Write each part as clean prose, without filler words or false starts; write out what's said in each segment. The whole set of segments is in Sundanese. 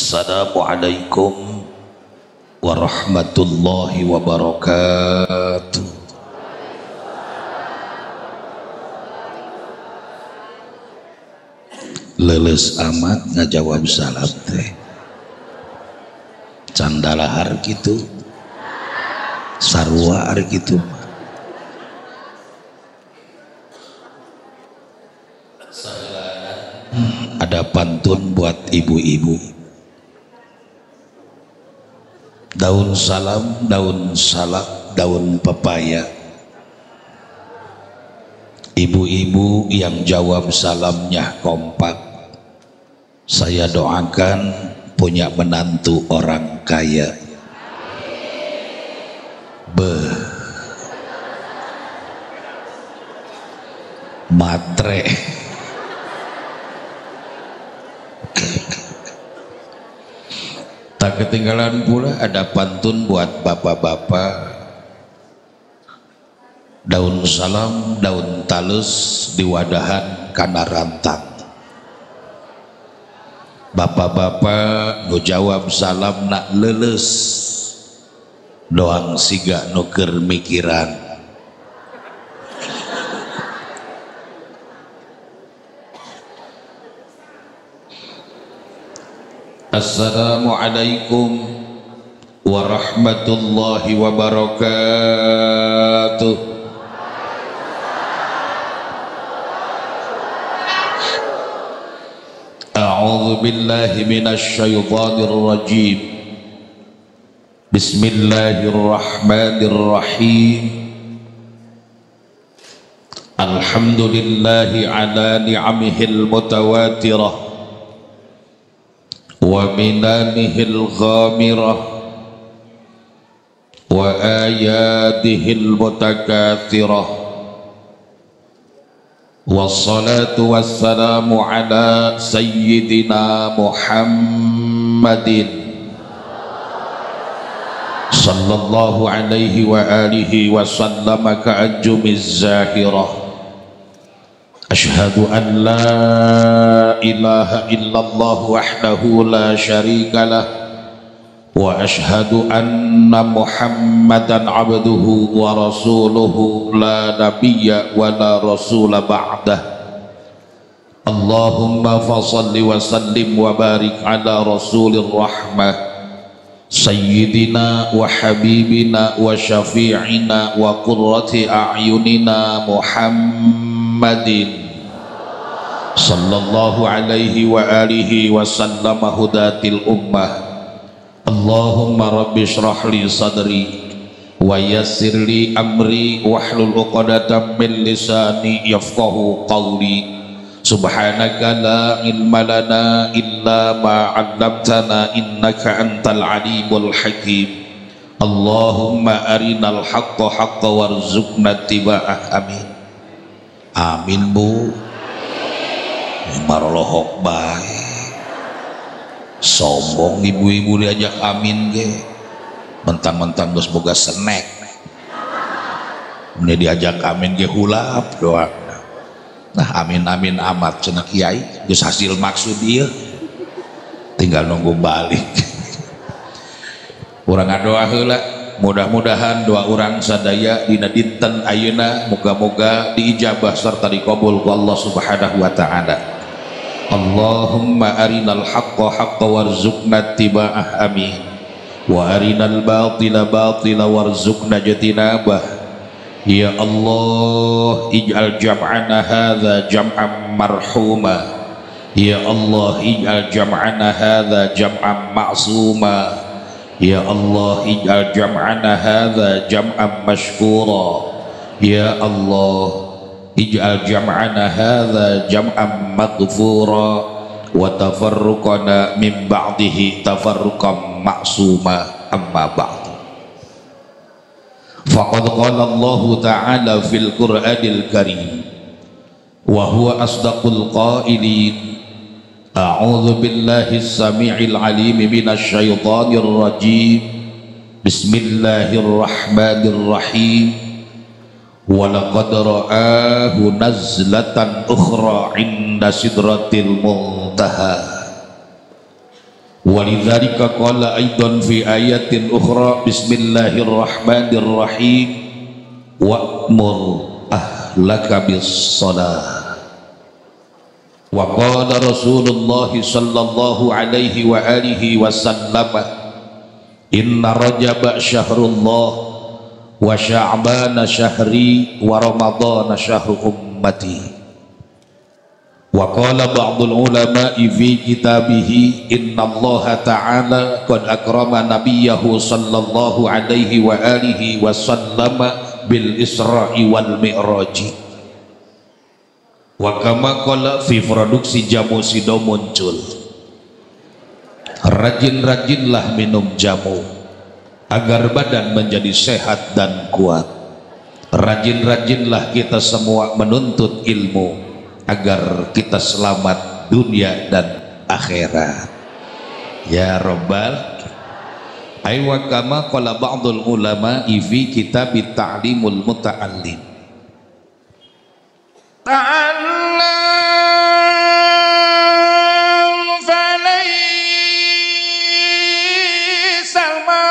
Assalamualaikum warahmatullahi wabarakatuh. Leuleus amat ngajawab salam teh. Candalahar kitu, sarua ari kitu mah. Ada pantun buat ibu-ibu. Daun salam, daun salak, daun pepaya. Ibu-ibu yang jawab salamnya kompak, saya doakan punya menantu orang kaya. Beuh. Matre. Tak ketinggalan pula ada pantun buat bapak-bapak. Daun salam, daun talus diwadahan kana rantang. Bapak-bapak nu jawab salam nak leuleus, doang siga nu keur mikiran. Assalamualaikum warahmatullahi wabarakatuh. A'udzu billahi minasy syaithanir rajim. Bismillahirrahmanirrahim. Alhamdulillahi ala ni'amihil mutawatirah wa minanihil ghamirah wa ayatihil mutakatsirah. Wassalatu wassalamu ala sayyidina Muhammadin sallallahu alaihi wa alihi wa sallama ka'anjumiz zahirah. Ashhadu an la ilaha illallah wahdahu la syarika lah wa ashhadu anna Muhammadan abduhu wa rasuluhu la nabiyya wa la rasula ba'dah. Allahumma fasalli wa sallim wa barik ala rasulir rahmah sayyidina wa habibina wa syafi'ina wa qurrati a'yunina Muhammadin sallallahu alaihi wa alihi wa sallama hudatil ummah. Allahumma rabbi shrah li sadri wa yassir li amri wahlul 'uqdatam min lisani yafqahu qawli. Subhanaka la ilma lana illa ma 'allamtana innaka antal alimul hakim. Allahumma arinal haqqa haqqa warzuqna ittiba'ah. Amin. Amin bu. Marolohok bae. Sombong ibu-ibu diajak amin ge. Mentang-mentang geus boga snack. Mun diajak amin ge hulap doang. Nah amin-amin amat cenah kiai geus hasil maksud ieu. Tinggal nunggu balik. Urang ngadoa heula, mudah-mudahan doa urang sadaya dina dinten ayeuna moga-moga diijabah serta dikabul ku Allah Subhanahu wa taala. Allahumma arinal haqqa haqqa warzuqna ittiba'ah. Amin. Wa arinal batila batila warzuqna ijtinabah. Ya Allah, ij'al jam'ana hadza jam'an marhuma. Ya Allah, ij'al jam'ana hadza jam'an ma'suma. Ya Allah, ij'al jam'ana hadza jam'an mashkura. Ya Allah, ij'al jam'ana hadza jam'an maghfura wa tafarruqana min ba'dihi tafarruqan ma'suma. Amma ba'du. Faqad qala Allah ta'ala fil Qur'anil Karim wa huwa asdaqul qailin. A'udzu billahi as-sami'il 'alim minasy syaithanir rajim. Bismillahirrahmanirrahim. Wa laqad ra'ahu nazlatan ukhra 'inda sidratil muntaha. Walidzalika qala aidan fi ayatin ukhra bismillahirrahmanirrahim wa'mur ahlaka bis shalah. Wa qala Rasulullah sallallahu alaihi wa alihi wasallam inna rajaba syahrullah wa sya'bana syahri wa ramadana syahru ummati. Wa qala ba'dul ulama'i fi kitabihi innallaha ta'ala qad akrama nabiyahu sallallahu alaihi wa alihi wasallama bil isra'i wal mi'raji. Wa kama qala fi produksi jamu sido muncul, rajin-rajinlah minum jamu agar badan menjadi sehat dan kuat. Rajin-rajinlah kita semua menuntut ilmu agar kita selamat dunia dan akhirat. Ya Rabbal. Aywa kama qala ba'dul ulama fi kitab Ta'limul Muta'allim. Ta'allam falaysal ma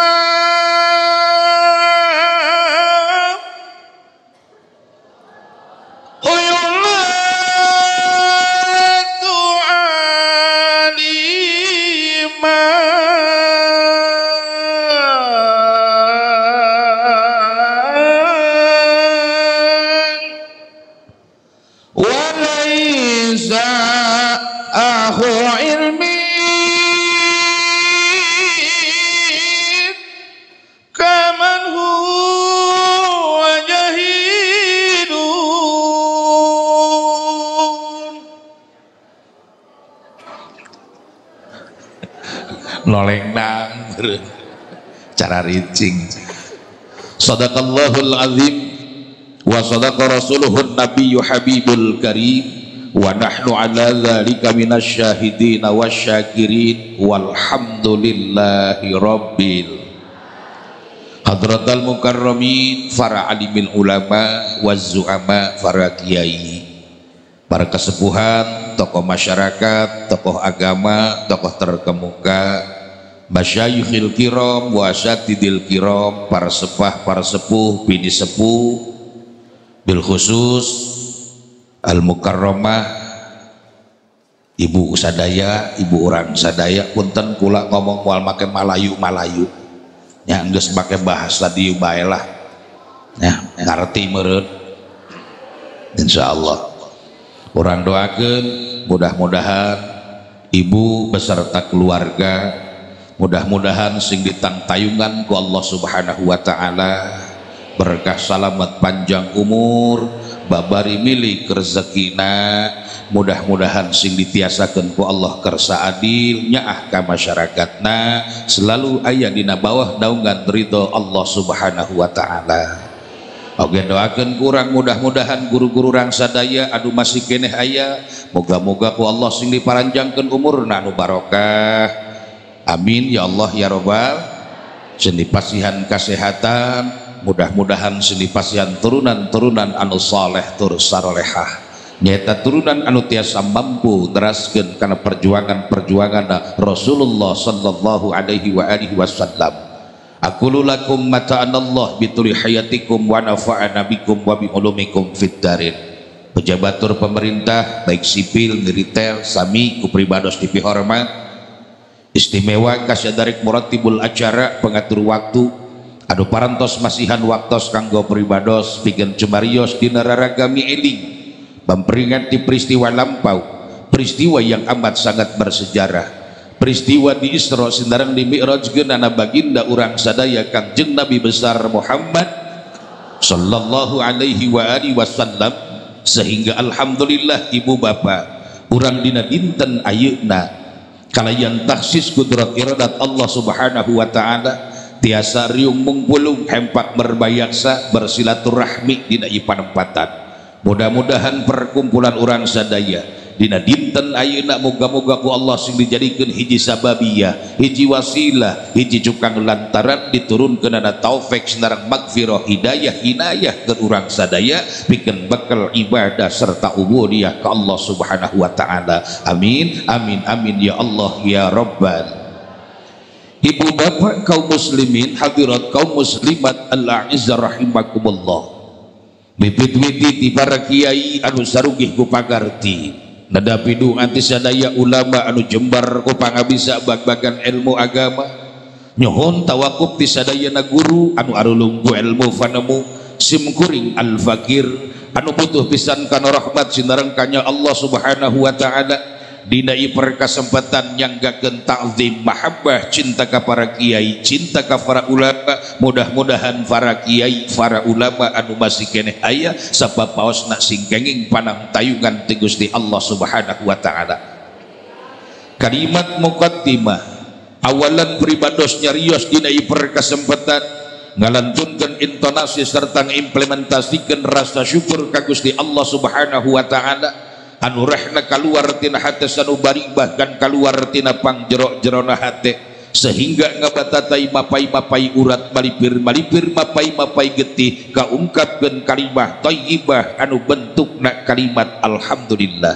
noleng nang cara rincing. Sadaqallahul azim wa sadaqa rasuluhun nabiyyu habibul karim wa nahnu ala dzalika minasyahidin wasyakirin walhamdulillahi rabbil. Hadratal mukarramin, para alimil ulama waz zu'ama, para kiai, para kesepuhan, tokoh masyarakat, tokoh agama, tokoh terkemuka, masyayikhil kiram wa asatidil kiram, para sepah, para sepuh, bini sepuh, bil khusus al mukarramah ibu sadaya, ibu orang sadaya. Punten kula ngomong moal make malayu-malayu nya, geus make bahasa dieu bae lah nya, ngarti meureun insyaallah. Urang doakeun mudah-mudahan ibu beserta keluarga mudah-mudahan sing ditangtayungan ku Allah Subhanahu wa taala, berkah salamat panjang umur, babari milik rezekina, mudah-mudahan sing ditiasakeun ku Allah kersa adil nyaah ka masyarakatna, selalu aya dina bawah naungan ridho Allah Subhanahu wa taala. Oke, doakeun kurang mudah-mudahan guru-guru urang sadaya anu masih keneh aya, moga-moga ku Allah sing diparanjangkeun umurna anu barokah. Amin ya Allah ya Rabbal. Sing dipasihan kasehatan, mudah-mudahan sing dipasihan turunan-turunan anu saleh tur sarolehah, nyaeta turunan anu tiasa mampu teraskeun kana perjuangan-perjuangan Rasulullah sallallahu alaihi wa alihi wasallam. Aqulu lakum mata'anallah bituli hayatikum wa nafa'ana bikum wa bi ulumikum fid darin. Pejabatur pemerintah baik sipil, militer, sami ku pribados dipihormat. Istimewa kasyadarik muratibul acara, pengatur waktu, anu parantos masihan waktos kanggo pribados pikeun cumarios dina raragami eling memperingati peristiwa lampau, peristiwa yang amat sangat bersejarah, peristiwa di Isra sinareng di Mi'raj geunana baginda urang sadaya Kangjeng Nabi besar Muhammad sallallahu alaihi wa alihi wasallam. Sehingga alhamdulillah ibu bapak urang dina dinten ayeuna kalayan taksis kudrat iradat Allah Subhanahu wa taala tiasa riung mungpulung hempak berbayaksa bersilaturahmi dina ieu panempatan. Mudah-mudahan perkumpulan urang sadaya dina dinten ayeuna moga-moga ku Allah sing dijadikeun hiji sababiyah, hiji wasilah, hiji cukang lantaran diturunkeunana taufik sinareng magfirah, hidayah, inayah ke urang sadaya pikeun bekal ibadah serta ubudiyah ka Allah Subhanahu wa taala. Amin amin amin ya Allah ya Rabbal. Ibu bapak kaum muslimin, hadirat kaum muslimat al-a'izza rahimakumullah. Bibit-witi ti para kiai anu sarugih ku pagarti, nada pidung anti sadaya ulama anu jembar ku pangabisa bag-bagan ilmu agama. Nyohon tawakuf ti sadayana guru anu arulung ku ilmu fanemu simkuring al-fakir anu butuh pisan kana rahmat sinareng kanya Allah Subhanahu wa taala. Dina perkesempatan nyanggakeun ta'zim mahabbah cinta ka para kiai, cinta ka para ulama. Mudah-mudahan para kiai, para ulama anu masih keneh aya sabab paosna sing kenging panang tayungan ti Gusti Allah Subhanahu wa taala. Kalimat muqaddimah awalan pribados nyarios dina perkesempatan ngalantunkeun intonasi serta ngimplementasikeun rasa syukur ka Gusti Allah Subhanahu wa taala anu rehna kaluar tina hate sanubari bahkan kaluar tina pangjero-jerona hate sehingga ngabatatai mapai-mapai urat malipir-malipir mapai-mapai getih kaungkapkeun kalimah thayyibah anu bentukna kalimat alhamdulillah.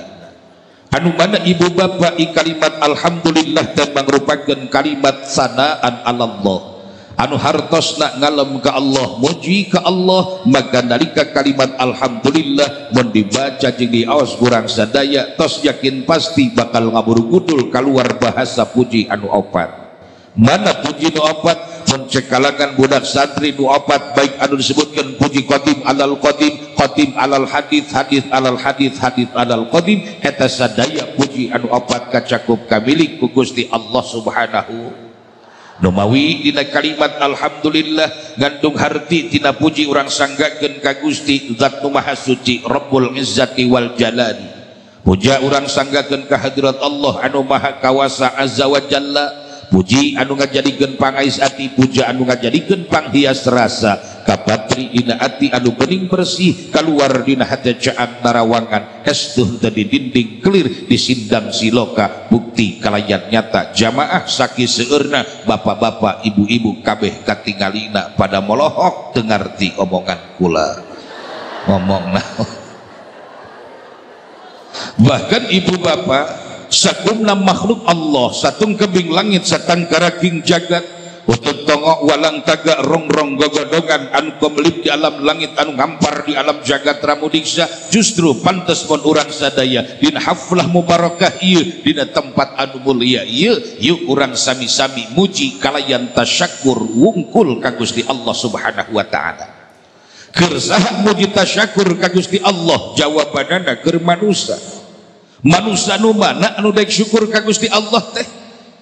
Anu mana ibu bapak i kalimat alhamdulillah teh mangrupakeun kalimat sanaan alallah anu hartosna ngalem ka Allah, muji ka Allah. Maka nalika kalimat alhamdulillah mun dibaca jeung diaos kurang sadaya tos yakin pasti bakal ngaburugudul keluar bahasa puji anu opat. Mana puji nu opat? Mun cekalakan budak santri nu opat baik anu disebutkan puji qadim alal qadim, qadim alal hadits, hadits alal hadits, hadits alal qadim, eta sadaya puji anu opat kacakup kamilik ku Gusti Allah Subhanahu. Numawi dina kalimat alhamdulillah gandung harti tina puji urang sanggakeun ka Gusti zat nu maha suci Rabbul Izzati wal Jalali. Puja urang sanggakeun ka hadirat Allah anu maha kawasa azza wa jalla. Puji anu ngajadikeun pangais ati, puja anu ngajadikeun panghias rasa. Kapatri dina ati anu bening bersih kaluar dina hate caang narawangan estuh teu di dinding kelir disindang siloka bukti kalayan nyata jamaah saki seueurna bapak-bapak ibu-ibu kabeh katingalina pada molohok teu ngarti omongan kula ngomong naon. Bahkan ibu bapak sakumna makhluk Allah satung kebing langit satangkaraking jagat utut tongok walang taga rongrong gogodogan anu kemelip di alam langit anu ngampar di alam jagat ramudiksa justru pantes mun urang sadaya dina haflah mubarakah ieu dina tempat anu mulia ieu yuk urang sami-sami muji kalayan tasyakur wungkul ka Gusti Allah Subhanahu wa taala. Keur saha muji tasyakur ka Gusti Allah jawabanana keur manusa. Manusa nu mana anu daek syukur ka Gusti Allah teh?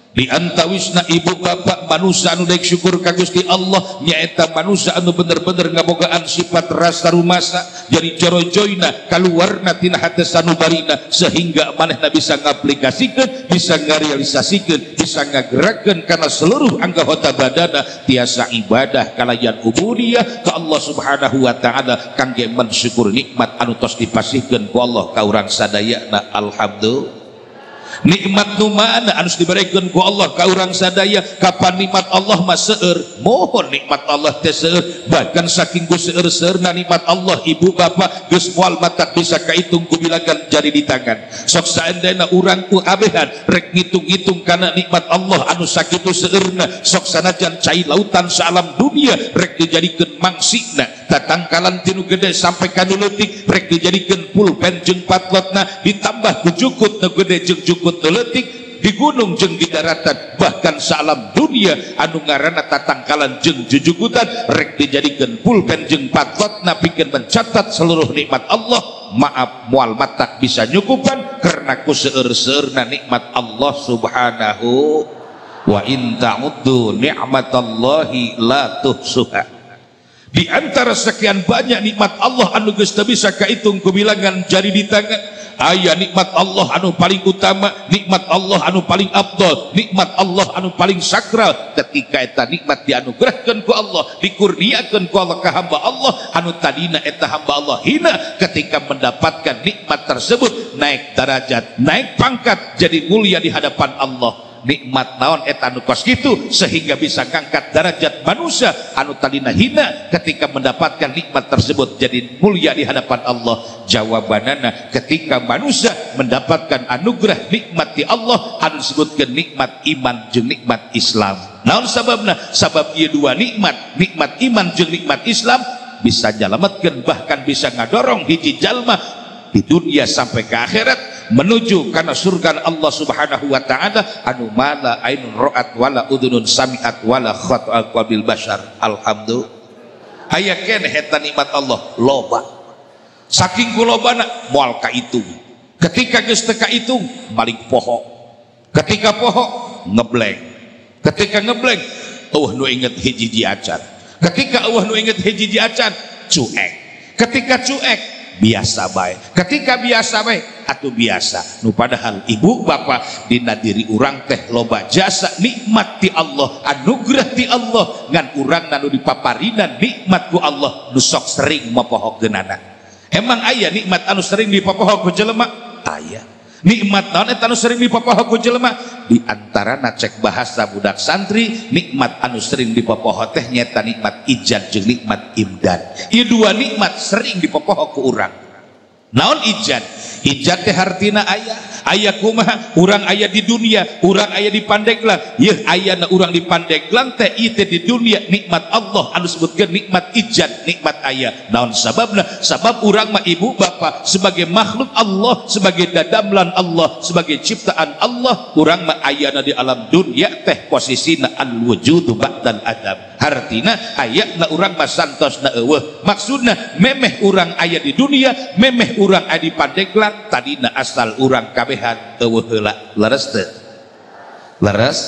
Di antawisna ibu bapak manusa anu daek syukur ka Gusti Allah nyaeta manusa anu bener-bener ngabogaan sifat rasa rumasa jadi jorojoyna kaluarna tina hate sanubarina sehingga manehna bisa ngaplikasikeun, bisa ngarealisasikeun, bisa ngagerakkeun kana seluruh anggota badana tiasa ibadah kalayan ubudiyah ka Allah Subhanahu wa taala kangge mensyukur nikmat anu tos dipasihkeun ku Allah ka urang sadayana. Alhamdulillah. Nikmat nu mana anu diberikan ku Allah ka urang sadaya? Kapan nikmat Allah mah seueur, mohon nikmat Allah teh seueur, bahkan saking ku seueur-seueurna nikmat Allah ibu bapak geus moal matak bisa kaitung ku bilangan jari di tangan. Sok saendena urang ku abehan rek ngitung-ngitung kana nikmat Allah anu sakitu seueurna, sok sanajan cai lautan saalam dunia rek dijadikeun mangsina, tatangkalan tinu gede sampai ka nu leutik rek dijadikeun pulpen jeung patlotna, ditambah ku jukut nu gede jeung jukut nu leutik di gunung jeung di daratan, bahkan saalam dunia anu ngaranna tatangkalan jeung jujugutan rek dijadikeun pulpen jeung patlotna pikeun mencatat seluruh nikmat Allah. Maaf moal matak bisa nyukupan karena ku seueur-seueurna nikmat Allah Subhanahu wa in ta'uddu ni'matallahi la tuhsuha. Di antara sekian banyak nikmat Allah anu geus teu bisa kaitung ku bilangan jari di tangan, aya nikmat Allah anu paling utama, nikmat Allah anu paling afdol, nikmat Allah anu paling sakral. Ketika eta nikmat dianugerahkeun ku Allah, dikurniakeun ku Allah ka hamba Allah anu tadina eta hamba Allah hina, ketika mendapatkan nikmat tersebut naik derajat, naik pangkat, jadi mulia di hadapan Allah. Nikmat naon eta anu kos kitu sehingga bisa ngangkat derajat manusia anu tadina hina, ketika mendapatkan nikmat tersebut jadi mulia di hadapan Allah. Jawabanana ketika manusia mendapatkan anugerah nikmat di Allah anu disebutkeun nikmat iman jeung nikmat Islam. Naon sababna? Sabab ieu dua nikmat, nikmat iman jeung nikmat Islam bisa nyalametkeun bahkan bisa ngadorong hiji jalma di dunia sampai ke akhirat menuju kana surga Allah Subhanahu wa taala anu mala ainun ra'at wala udhunun sami'at wala khata'a qabil bashar. Alhamdulillah. Aya keneh eta nikmat Allah loba. Saking kulobana moal kaitung. Ketika geus teu kaitung balik poho. Ketika poho ngebleng. Ketika ngebleng eueuh nu inget hiji-hiji acan. Ketika eueuh nu inget hiji-hiji acan cuek. Ketika cuek biasa bae. Ketika biasa bae atuh biasa. Nu padahal ibu bapak dina diri urang teh loba jasa nikmat ti Allah, anugerah ti Allah, ngan urang nu dipaparinan nikmat ku Allah nu sok sering mopohokeunana. Emang aya nikmat anu sering dipopoho ku jelema? Aya. Nikmat naon eta anu sering dipopoho ku jelema? Di antarana cek bahasa budak santri, nikmat anu sering dipopoho teh nyata nikmat ijad jeung nikmat imdad. Ieu dua nikmat sering dipopoho ku urang. Naon ijad? Ijad teh hartina aya. Aya kumaha? Urang aya di dunia, urang aya di Pandeglang. Yeuh ayana urang di Pandeglang teh ieu teh di dunia nikmat Allah anu disebutkeun nikmat ijad, nikmat aya. Naon sababna? Sabab urang mah ibu bapa sebagai makhluk Allah, sebagai dadamlan Allah, sebagai ciptaan Allah, urang mah ayana di alam dunia teh posisina al-wujudu ba'dal adab. Hartina ayana urang mah santosna eueuh. Maksudna memeh urang aya di dunia, memeh urang aya di Pandeglang, tadina asal urang kabehan eueuh heula. Leres teu? Leres.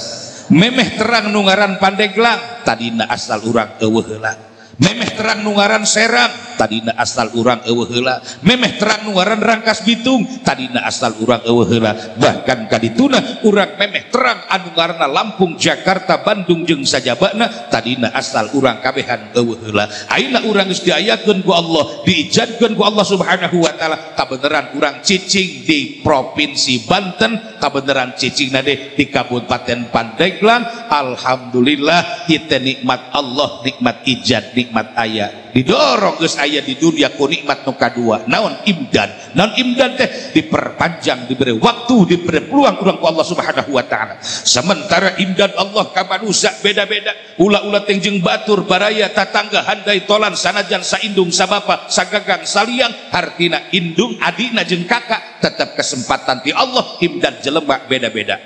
Memeh terang nu ngaran Pandeglang, tadina asal urang eueuh heula. Memeh terang nu ngaran Serang, tadina asal urang eueuh heula. Memeh terang nu ngaran Rangkas Bitung, tadina asal urang eueuh heula. Bahkan kadituna urang memeh terang anu ngaranna Lampung, Jakarta, Bandung jeung sajabana, tadina asal urang kabehan eueuh heula. Ayeuna urang geus diayakeun ku Allah, diijadkeun ku Allah Subhanahu wa taala, kabeneran urang cicing di Provinsi Banten, kabeneran cicingna deh di Kabupaten Pandeglang. Alhamdulillah ieu teh nikmat Allah, nikmat ijad, nikmat aya. Didorong geus aya di dunia ku nikmat nu kadua. Naon imdad? Naon imdad teh diperpanjang, diberi waktu, diberi peluang urang ku Allah Subhanahu wa taala. Sementara imdad Allah ka manusia beda-beda. Ulah-ulah teh jeung batur, baraya, tatangga, handai tolan, sanajan saindung, sabapa, sagagang, saliang, hartina indung, adina jeung kakak, tetap kesempatan ti Allah imdad jelema beda-beda.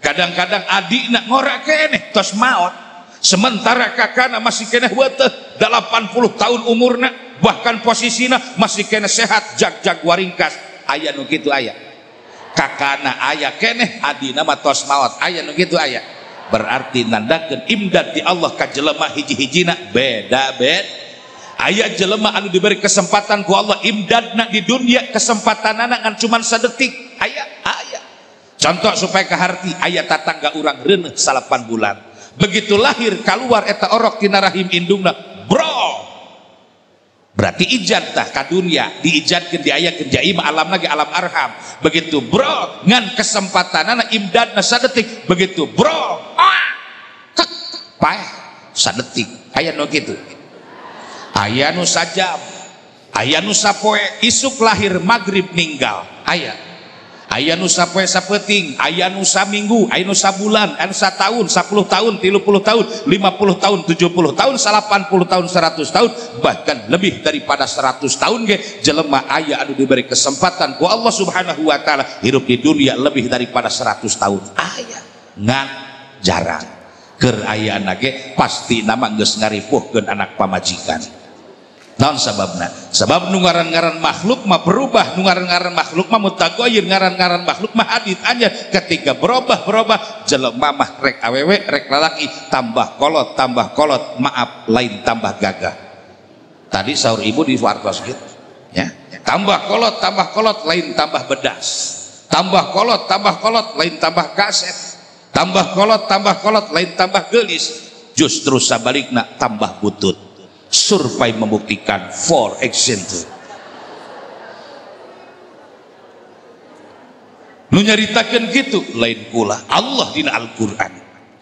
Kadang-kadang adina ngora keneh tos maot. Sementara kakana masih keneh weteh 80 tahun umurna, bahkan posisina masih keneh sehat jag-jag waringkas. Aya nu kitu aya. Kakana aya keneh, adina mah tos maot. Aya nu kitu aya. Berarti nandakeun imdad di Allah ka jelema hiji-hijina beda-beda. Aya jelema anu diberi kesempatan ku Allah imdadna di dunia kesempatanana ngan cuman sadetik. Aya, aya. Contoh supaya kaharti, aya tatangga urang reuneuh 8 bulan. Begitu lahir keluar eta orok tina rahim indungna, bro. Berarti ijad tah ka dunia, diijadkeun diayakeun jaima alamna ge alam arham. Begitu bro, ngan kesempatanana imdadna sadetik. Begitu bro, ah, kek, paeh sadetik. Aya nu kitu. Aya nu sajam, aya nu sapoe isuk lahir magrib ninggal. Aya. Aya nu sapoe sapeuting, aya nu saminggu, aya nu sabulan, aya nu sataun, 10 tahun, 30 tahun, 50 tahun, 70 tahun, 80 tahun, 100 tahun, bahkan lebih daripada 100 tahun ge jelema aya anu diberi kesempatan ku Allah Subhanahu wa taala hidup di dunia lebih daripada 100 tahun. Aya ngan jarang. Keur ayana ge pasti nama geus ngaripuhkeun anak pamajikan. Naon sababna? Sabab nu ngaran-ngaran makhluk mah berubah, nu ngaran-ngaran makhluk mah mutagoyir, ngaran-ngaran makhluk mah hadit anyar. Ketika berubah-berubah jelema mah rek awewe rek lalaki tambah kolot, maaf lain tambah gagah. Tadi sahur ibu di wartos gitu ya. Tambah kolot lain tambah bedas. Tambah kolot lain tambah kaset. Tambah kolot lain tambah gelis. Justru sabalikna tambah butut. Survei membuktikan for example. Nu nyaritakeun kitu lain kula Allah dina Al-Qur'an.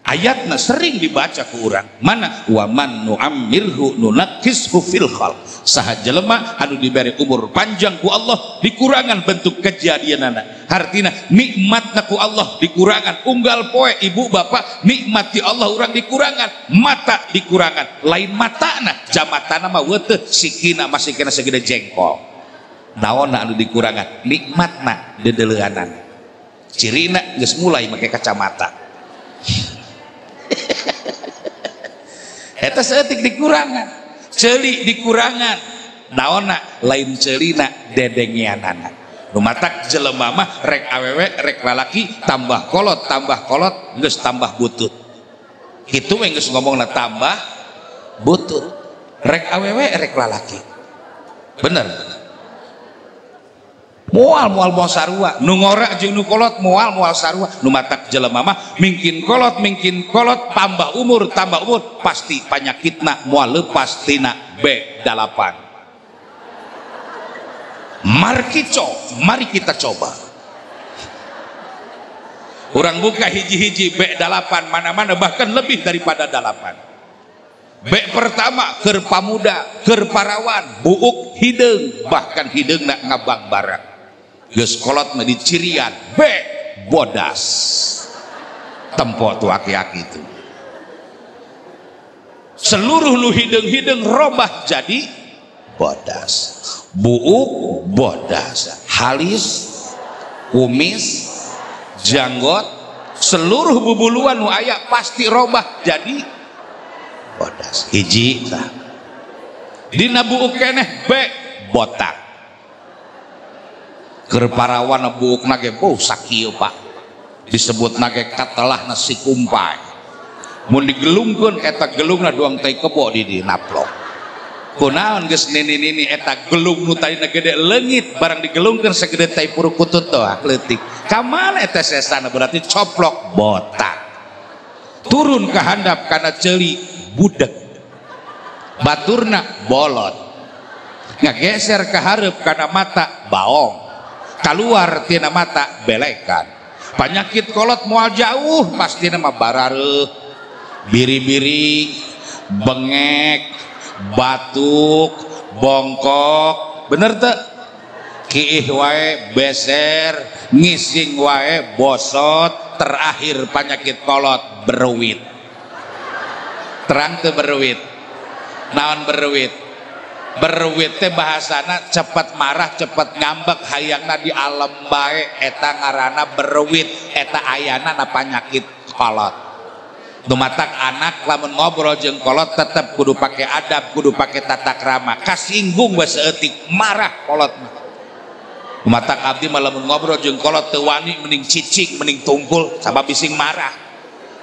Ayatna sering dibaca ku urang. Mana wa man nu'ammirhu nunakkishu fil khalq. Saha jelema anu diberi umur panjang ku Allah dikurangan bentuk kejadianana. Hartina nikmatna ku Allah dikurangan. Unggal poe ibu bapak nikmati Allah urang dikurangan, mata dikurangan. Lain matana, jamatana mah weteh sikina masih kena segede jengkol. Naonna anu dikurangan? Nikmatna dedeleuanan. Cirina geus mulai make kacamata. Eta saeutik dikurangan, ceuli dikurangan, naonna lain ceulina dedengeanana. Nu matak jelema mah rek awewe rek lalaki tambah kolot geus tambah butut. Kitu we geus ngomongna tambah butut. Rek awewe rek lalaki. Bener. Moal moal moal sarua, nu ngora jeung nu kolot moal moal sarua. Nu matak jelema mah mingkin kolot tambah umur pasti panyakitna moal lepas tina B8. Mari kita coba. Urang buka hiji-hiji B8 mana-mana bahkan lebih daripada 8. B pertama keur pamuda, keur parawan, buuk hideung, bahkan hideungna ngabang barang. Geus kolot mah dicirian B bodas. Tempo tuh aki-aki itu. Seluruh nu hideung-hideung robah jadi bodas. Buuk bodas, halis, kumis, janggot, seluruh bubuluan nu aya pasti robah jadi bodas. Hiji tah. Dina buuk keneh B botak. Keur parawan buukna ge oh sakieu Pak. Disebutna ge katelahna si kumpai. Mun digelungkeun eta gelungna doang tai kebo di dinaplok. Kunaon geus nini-nini eta gelung nu tadina gede leungit barang digelungkeun segede tai purukutut doang leutik. Ka mana eta sesana berarti coplok botak. Turun ke handap kana ceuli budeg. Baturna bolot. Ngageser ke hareup kana mata baong. Keluar tina mata belekan. Penyakit kolot moal jauh pastina mah barareuh, biri-biri, bengek, batuk, bongkok, bener teu? Kiih wae beser, ngising wae bosot, terakhir penyakit kolot beruwit. Terang teu beruwit? Naon beruwit? Beruwit teh bahasana cepat marah, cepat ngambek, hayangna di alam bae, eta ngaranna beruwit, eta ayana na panyakit kolot. Nu matak anak lamun ngobrol jeung kolot tetep kudu pake adab, kudu pake tata krama. Kasinggung we saeutik marah kolot mah. Nu matak abdi mah lamun ngobrol jeung kolot teu wani mending cicing, mending tungkul sabab bising marah.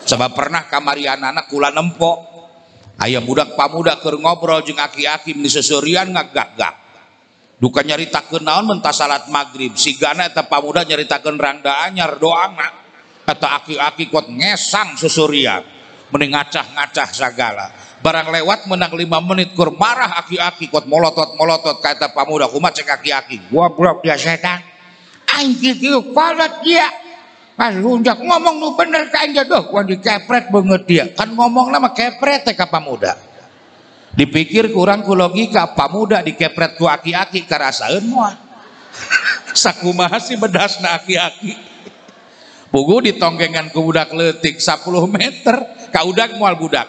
Sabab pernah kamarianana kula nempo. Aya budak pamuda keur ngobrol jeung aki-aki meni seserian ngagak-gak. Duka nyaritakeun naon mentah salat magrib, sigana eta pamuda nyaritakeun rangda anyar doangna. Eta aki-aki kuat ngesang seserian, meni ngacah-ngacah sagala. Barang lewat menang 5 menit keur marah aki-aki kuat molotot-molotot ka eta pamuda, kumaha cek aki-aki? Goblok dia setan. Aing kieu kolot dia. Pas lunjak ngomong nu bener ka aing doh, wan dikepret beungeut dia. Kan ngomongna mah kepret teh ka pamuda. Dipikir kurang ku logika pamuda dikepret ku aki-aki karasaeun moal. Sakumaha sih bedasna aki-aki. Pugu ditonggengan ku budak leutik 10 meter, ka udag moal budak.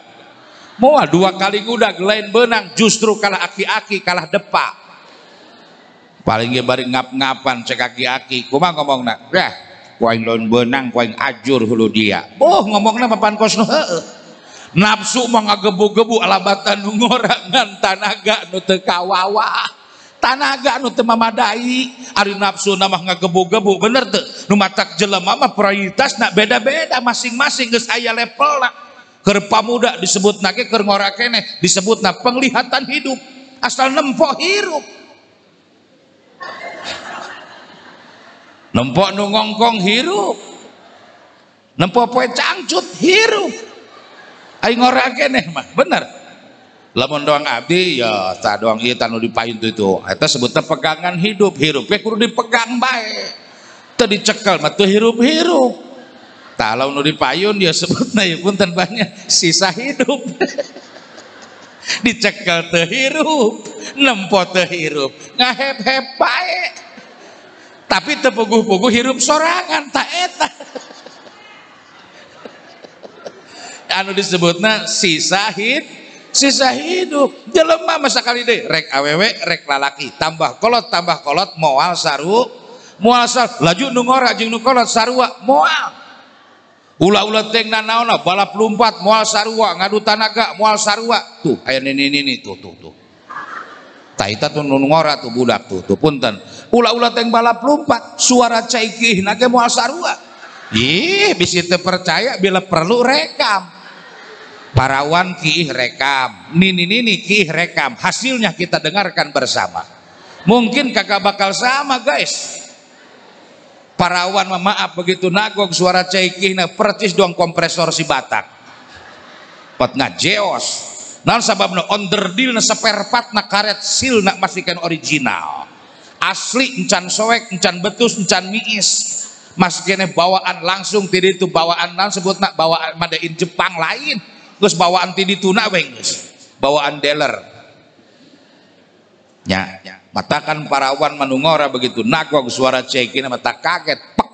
Moal 2 kali ngudag lain beunang, justru kalah aki-aki kalah depa. Paling ge bari ngap-ngapan cek aki-aki, kumaha ngomongna? Dah kuaing laun benang, kuaing ajur hulu dia. Oh ngomongna papan kosno heueuh. Nafsu mah ngagebu-gebu alabatan nu ngora ngan tanaga nu teu kawawa. Tanaga nu teu mamadai. Ari nafsu mah ngagebu-gebu bener teu? Nu matak jelema mah prioritasna beda-beda masing-masing geus aya levelna. Keur pamuda disebutna ge keur ngora keneh disebutna penglihatan hidup. Asal nempo hirup. Nempo nu ngongkong hirup, nempo poe cangcut hirup, aing ngora keneh mah bener. Lamun doang abdi ya tah doang ieu tah nu dipayun itu, eta sebutna pegangan hidup, hirup ge kudu dipegang bae, teu dicekel mah teu hirup-hirup. Tah lamun nu dipayun dia sebutna ieu punten banyak sisa hidup. Dicekel teu hirup, nempo teu hirup, ngahep-hep bae. Tapi teu puguh-puguh hirup sorangan ta eta. Anu disebutna sisa hidup. Jelema masa kali deui rek awewe rek lalaki, tambah kolot moal saru, moal sar, laju nu ngora jeung nu kolot sarua moal. Ulah-ulah teh nanaonna balap lompat moal sarua, ngadu tanaga moal sarua. Tuh aya nini-nini tuh tuh tuh. Tah eta tuh nu ngora tuh budak tuh tuh punten. Ulah-ulah teh balap lompat, suara caikihna ge moal sarua. Ih, bisi teu percaya bila perlu rekam. Parawan kiih rekam, nini-nini kiih rekam, hasilnya kita dengarkan bersama. Mungkin kakak bakal sama guys. Parawan maaf begitu nagog suara caikihna percis doang kompresor si Batak. Pot ngajeos. Naon sababna onderdilna seperpatna karet silna masihkan original. Asli encan soek, encan betus, encan miis. Masih kene bawaan langsung ti ditu bawaan naon sebutna bawaan made in Jepang lain. Geus bawaan ti dituna we geus. Bawaan dealer. Nya, matakan parawan manungora begitu nagog suara cekina mata kaget. Pek.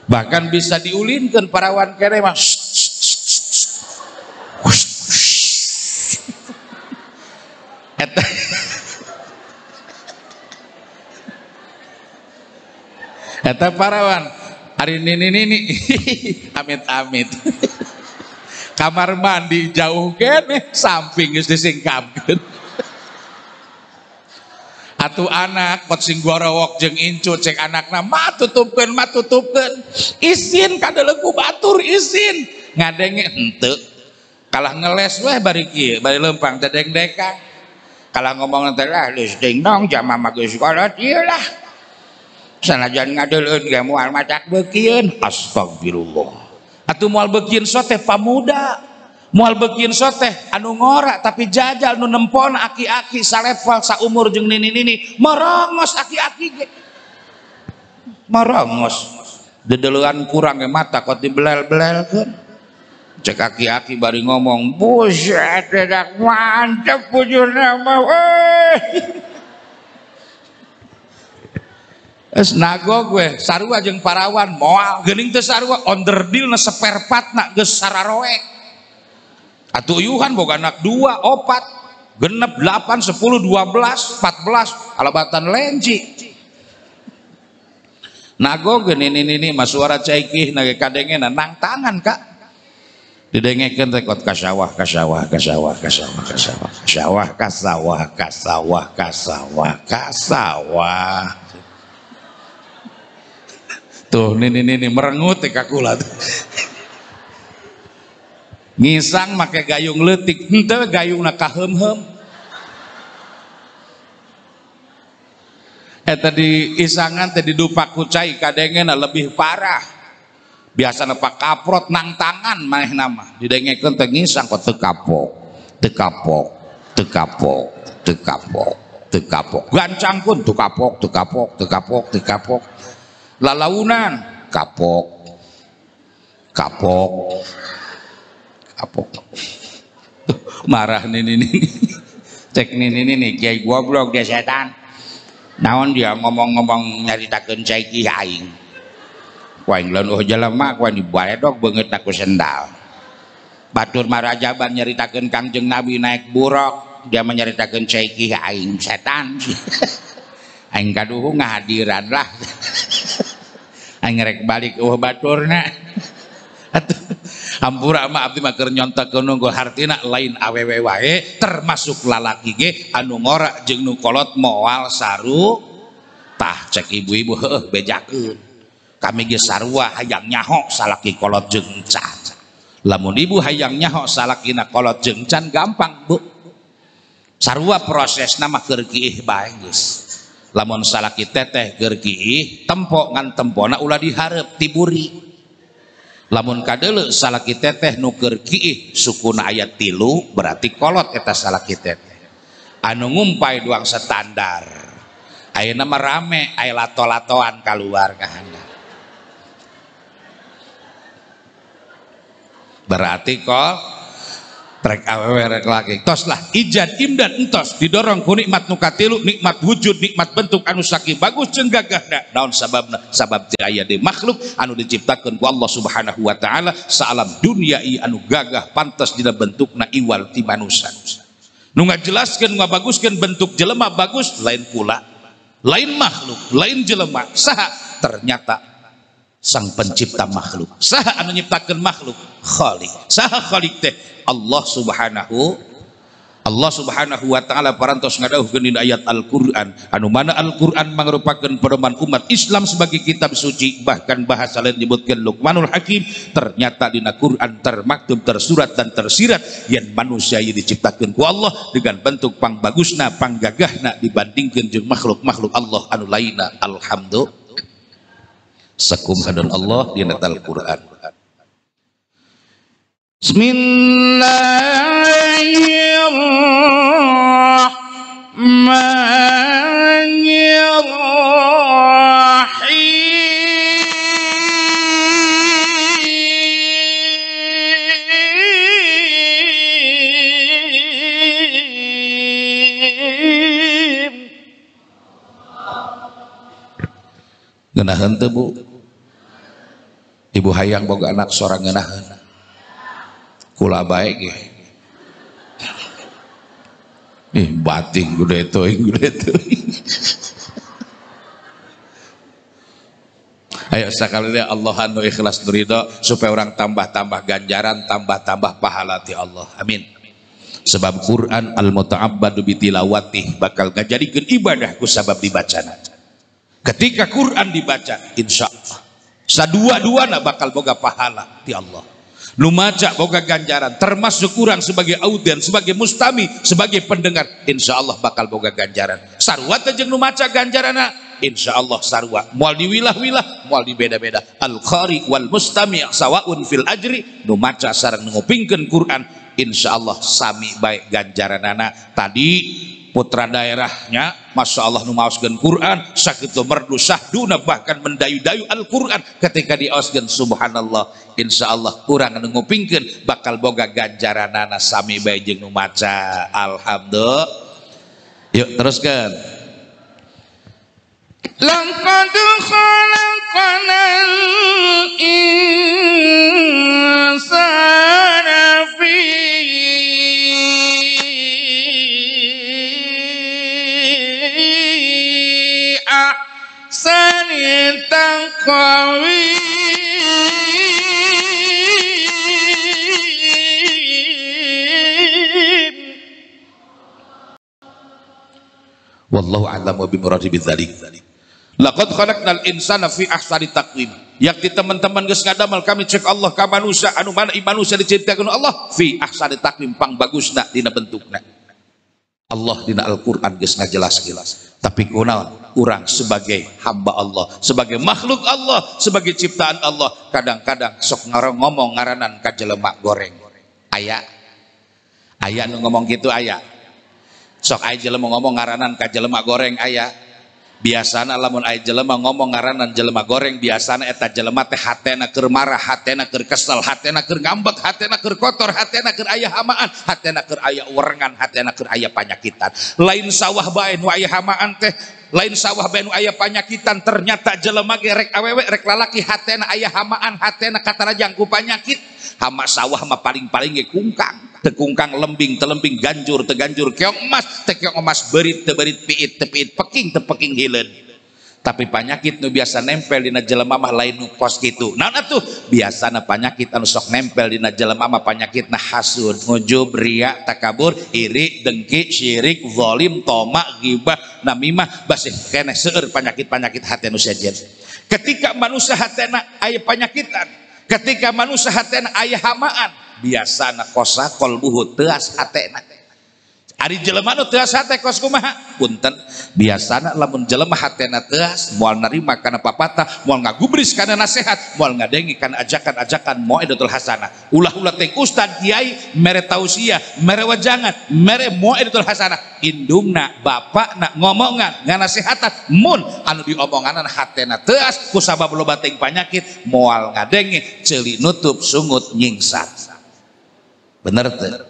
Bahkan bisa diulinkeun parawan kene mah. Eta eta parawan ari nini-nini amit-amit. Kamar mandi jauh kene samping geus disingkapkeun. Atuh anak pot sing gorowok jeung incu cek anakna mah tutupkeun isin kadelengku batur isin ngadenge henteu kalah ngeles weh bari kieu bari leumpang teh dengdekang kalah ngomong teh lah geus ding dong jama mah geus kolot ieu lah sanajan ngadeuleun ge moal macak beukieun astagfirullah. Atuh moal beukieun soteh pamuda, moal beukieun soteh anu ngora tapi jajal nu nempon aki-aki salevel saumur jeung nini-nini merongos aki-aki ge. Merongos. Dedeleuan kurang ge mata kot dibelel-belelkeun. Cek aki-aki bari ngomong, "Buset, edak mantep bujurna mah euy." Es nagog we sarua jeung parawan moal geuning teu sarua onderdilna seperpatna geus sararoek. Atuh uyuhan boga anak 2, 4, genep 8, 10, 12, 14 alabatan lenji. Nagog geuning nini mah suara caikihna ge kadengena nang tangan kak. Didengekeun teh kot ka sawah ka sawah ka sawah ka sawah ka sawah ka sawah ka sawah ka sawah ka sawah ka sawah. Tuh nini merengut teh kakula tuh. Ngisang make gayung leutik henteu gayungna kaheum-heum. Eta di isangan teh didupak ku cai kadengena lebih parah. Biasana pak kaprot nang tangan manehna mah didengekeun teh ngisang kok teu kapok, teu kapok, teu kapok, teu kapok, teu kapok. Gancangkeun teu kapok, teu kapok, teu kapok, teu kapok. Lalaunan kapok kapok kapok. Marah nini nini cek nini nini kiai goblok dia setan naon dia ngomong-ngomong nyaritakeun cai ki aing ku aing leuh jelema ku aing dibaledog beungeut ku sendal batur marajaban nyaritakeun Kangjeng Nabi naik buruk dia menyaritakeun cai ki aing setan aing kaduhu ngahadiran lah aing rek balik eueuh baturna. Atuh hampura mah abdi mah keur nyontokeun nunggu hartina lain awewe wae termasuk lalaki ge anu ngora jeung nu kolot moal saru. Tah cek ibu-ibu heueuh bejakeun kami ge sarua hayang nyaho salaki kolot jeung encan. Lamun ibu hayang nyaho salakina kolot jeung encan gampang bu, sarua prosesna mah keur kiih bae geus. Lamun salaki teteh keur kiih tempo ngan tempona ulah dihareup tiburi. Lamun kadeuleu salaki teteh nu keur kiih sukuna aya 3 berarti kolot eta salaki teteh. Anu ngumpai doang standar. Ayeuna mah rame aya lato-latoan kaluar ka handap. Berarti kok rek awewe rek laki tos lah ijad imdad entos didorong ku nikmat nu katilu, nikmat wujud, nikmat bentuk anu saking bagus jeung gagahna. Naon sababna? Sabab teu aya deui makhluk anu diciptakeun ku Allah Subhanahu wa taala saalam dunia ieu anu gagah pantes dina bentukna iwal ti manusa. Nu ngajelaskeun ngabaguskeun bentuk jelema bagus lain pula, lain makhluk, lain jelema. Saha? Ternyata sang pencipta makhluk. Saha anu nyiptakeun makhluk? Khalik. Saha khalik teh? Allah Subhanahu wa taala parantos ngadawuhkeun dina ayat Al-Qur'an anu mana Al-Qur'an mangrupakeun pedoman umat Islam sebagai kitab suci, bahkan bahasa lain disebutkeun Luqmanul Hakim. Ternyata dina Qur'an termaktub, tersurat dan tersirat yen manusia ieu diciptakeun ku Allah dengan bentuk pangbagusna, panggagahna dibandingkeun jeung makhluk-makhluk Allah anu lainna. Alhamdulillah. Sakum hadan Allah dina Al-Qur'an. Bismillahirrahmanirrahim. Ngeunaheun teu Bu? Ibu hayang boga anak sorang ngeunaheun. Kula bae ge. Ih bating gede teuing gede teuing. Ayo sakali deui Allah anu ikhlas ridho supaya orang tambah-tambah ganjaran, tambah-tambah pahala ti Allah. Amin. Sebab Quran al-muta'abbadu bitilawatih bakal ngajadikeun ibadah ku sabab dibacana. Ketika Quran dibaca, insya Allah sadua-duana bakal boga pahala ti Allah. Nu maca boga ganjaran, termasuk urang sebagai audien, sebagai mustami, sebagai pendengar, insya Allah bakal boga ganjaran. Sarua teh jeung nu maca ganjaranna, insya Allah sarua. Moal diwilah-wilah, moal dibeda-beda. Al-qari wal mustami sawaun fil ajri, nu maca sareng nu ngupingkeun Quran, insya Allah sami bae ganjaranana. Tadi putra daerahnya Masya Allah nu maoskeun Quran sakitu merdu sahduna bahkan mendayu-dayu Al-Quran ketika dioskeun subhanallah, insya Allah urang anu ngupingkeun bakal boga ganjaranana sami bae jeung nu maca. Alhamdulillah. Yuk teruskan. Laqad khalaqnal insana fi ahsani taqwim. Wallahu a'lamu bimuradi bidzalik. Laqad khalaqnal insana fi ahsani taqwim. Yakti teman-teman geus ngadamel kami cek Allah ka manusia anu mana manusia diciptakeun Allah fi ahsani taqwim pang bagusna dina bentukna. Allah dina Al-Qur'an geus ngajelas-jelas. Tapi kunaon urang sebagai hamba Allah, sebagai makhluk Allah, sebagai ciptaan Allah, kadang-kadang sok ngomong ngaranan ka jelema goreng. Aya aya nu ngomong kitu aya. Sok aya jelema ngomong ngaranan ka jelema goreng aya. Biasana lamun aya jelema ngomong ngaranan jelema goreng, biasana eta jelema teh hatena keur marah, hatena keur kesel, hatena keur ngambek, hatena keur kotor, hatena keur aya hamaan, hatena keur aya werengan, hatena keur aya panyakitan. Lain sawah bae nu aya hamaan teh, lain sawah bae nu aya panyakitan, ternyata jelema ge rek awewe rek lalaki hatena aya hamaan, hatena katarajang ku panyakit. Hama sawah mah paling-paling ge kungkang. Tekungkang lembing, telembing ganjur, teganjur keong emas, tekeong emas berit, teberit piit, tepiit peking, tepeking hileun. Tapi panyakit nu biasa nempel dina jelema mah lain nu kos kitu. Naon atuh? Biasana panyakit anu sok nempel dina jelema mah panyakitna hasud, ngujub, riya, takabur, iri, dengki, syirik, zalim, toma, ghibah, namimah, basih keneh seueur panyakit-panyakit hate nu sejen. Ketika manusia hatena aya panyakitan, ketika manusia hatena aya hamaan, biasana kosa kolbuhu teas hatena. Ari jelema nu teuas hate kos kumaha? Punten, biasana lamun jelema hatena teuas moal narima kana papatah, moal ngagubris kana nasihat, moal ngadengi kana ajakan-ajakan mauidatul hasanah. Ulah-ulah teh ustad kiai mere tausiah, mere wajangan, mere mauidatul hasanah. Indungna, bapakna ngomongan, nganasehatan mun anu diomonganan hatena teuas kusabab loba teuing panyakit moal ngadengi, ceuli nutup sungut nyingsat. Bener teu?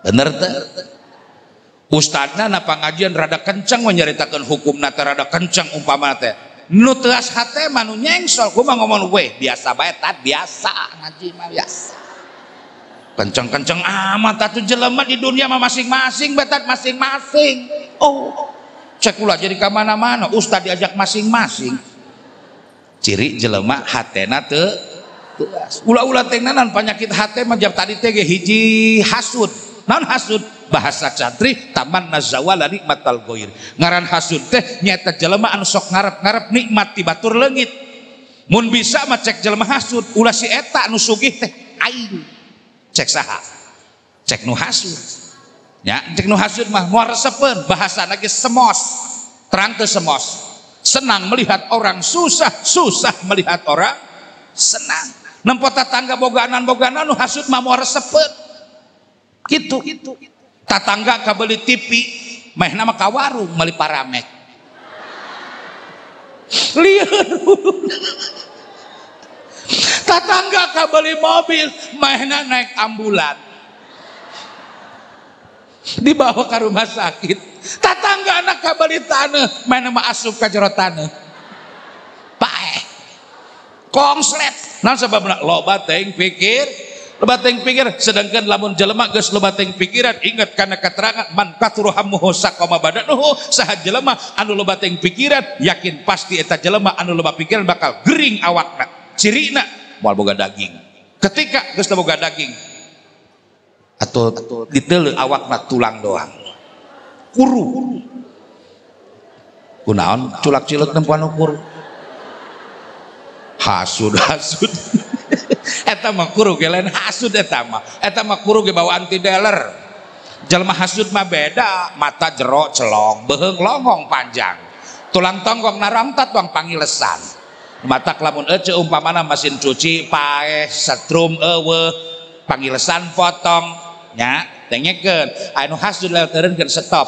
Bener teu? Ustadna na pangajian rada kenceng menyeritakan hukumna teh rada kenceng umpamana teh. Nu teuas hate mah nu nyengsol kumaha ngomong weh biasa bae tat biasa ngaji mah biasa. Kenceng-kenceng amat atuh jelema di dunia mah masing-masing bae tat masing-masing. Oh, cek ulah jadi ka mana-mana ustad diajak masing-masing. Ciri jelema hatena teu teuas. Ulah-ulah teh nanan penyakit hate mah jam tadi teh ge hiji hasud. Naon hasud? Bahasa santri taman nazawala nikmatal goir. Ngaran hasud teh nyaeta jelema anu sok ngarep-ngarep nikmat ti batur leungit. Mun bisa mah cek jelema hasud, ulah si eta anu sugih teh aing. Cek saha? Cek nu hasud. Nya, cek nu hasud mah moal resepeun, bahasana ge semos. Terang teu semos. Senang melihat orang susah, susah melihat orang senang. Nempo tatangga boganan-boganan nu hasud mah moal resepeun. Gitu. Tatangga kabeli TV, mehna mah ka warung meuli paramek. Lieur. Tatangga kabeli mobil, mehna naik ambulan. Dibawa ke rumah sakit. Tatangga anak kabeli taneuh, mehna mah asup ka jero taneuh. Paeh. Kongslet. Naon sababna? Loba teuing pikir. Loba teuing pikir, sedangkan lamun jelema geus loba teuing pikiran, ingat kana keterangan man katsura hammuhu saqama badanuhu, saha jelema anu loba teuing pikiran, yakin pasti eta jelema anu loba pikiran bakal gering awakna. Cirina moal boga daging. Ketika geus boga daging atau diteuleuh awakna tulang doang. Kuru. Kunaon culak-cileuk nempoan kuru? Hasud hasud. Eta mah kuru ge lain hasud eta mah. Eta mah kuru ge bawaan ti dealer. Jelema hasud mah beda, mata jero celong, beuheung longong panjang. Tulang tonggong narangtat tuang pangilesan. Matak lamun ece umpamana mesin cuci paeh, setrum eueuh, pangilesan potong nya, dengekeun. Anu hasud lewat eureunkeun stop.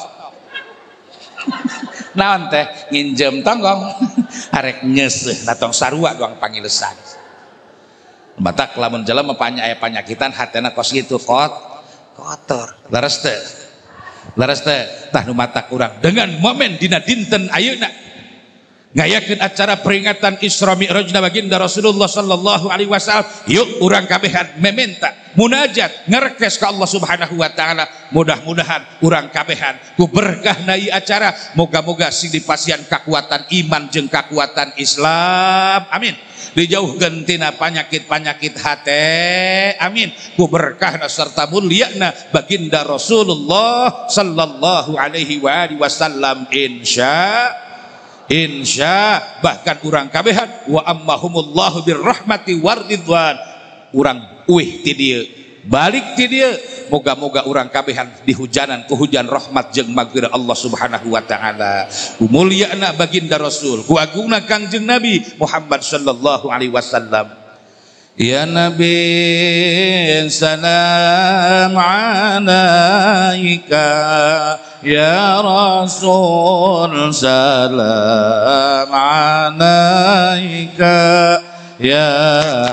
Naon teh nginjem tonggong arek nyeuseuh na tong sarua doang pangilesan. Matak lamun jelema aya panyakitan hatena kos kitu kotor. Leres teu? Leres teu? Tah nu matak urang dengan momen dina dinten ayeuna ngayakeun acara peringatan Isra Mi'rajna baginda Rasulullah sallallahu alaihi wasallam, yuk urang kabehan mementa munajat ngerekes ka Allah Subhanahu wa taala. Mudah-mudahan urang kabehan ku berkahna ieu acara, moga-moga sing dipasihan kakuatan iman jeung kakuatan Islam. Amin. Dijauhkeun tina panyakit-panyakit hate. Amin. Ku berkahna serta mulyana baginda Rasulullah sallallahu alaihi wa alihi wasallam. Insya bahkan urang kabehan wa ammahumullahu birrahmati waridwan, urang uih ti dieu balik ti dieu, moga-moga urang kabehan dihujanan ku hujan rahmat jeung magfirah Allah Subhanahu wa taala. Ku mulyana baginda Rasul, ku agungna Kangjeng Nabi Muhammad sallallahu alaihi wasallam. Ya Nabi salam alaika, ya Rasul salam alaika, ya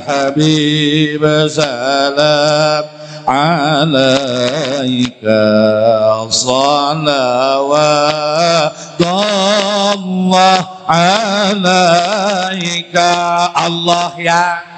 Habib salam alaika, salawatullah alaika. Allah ya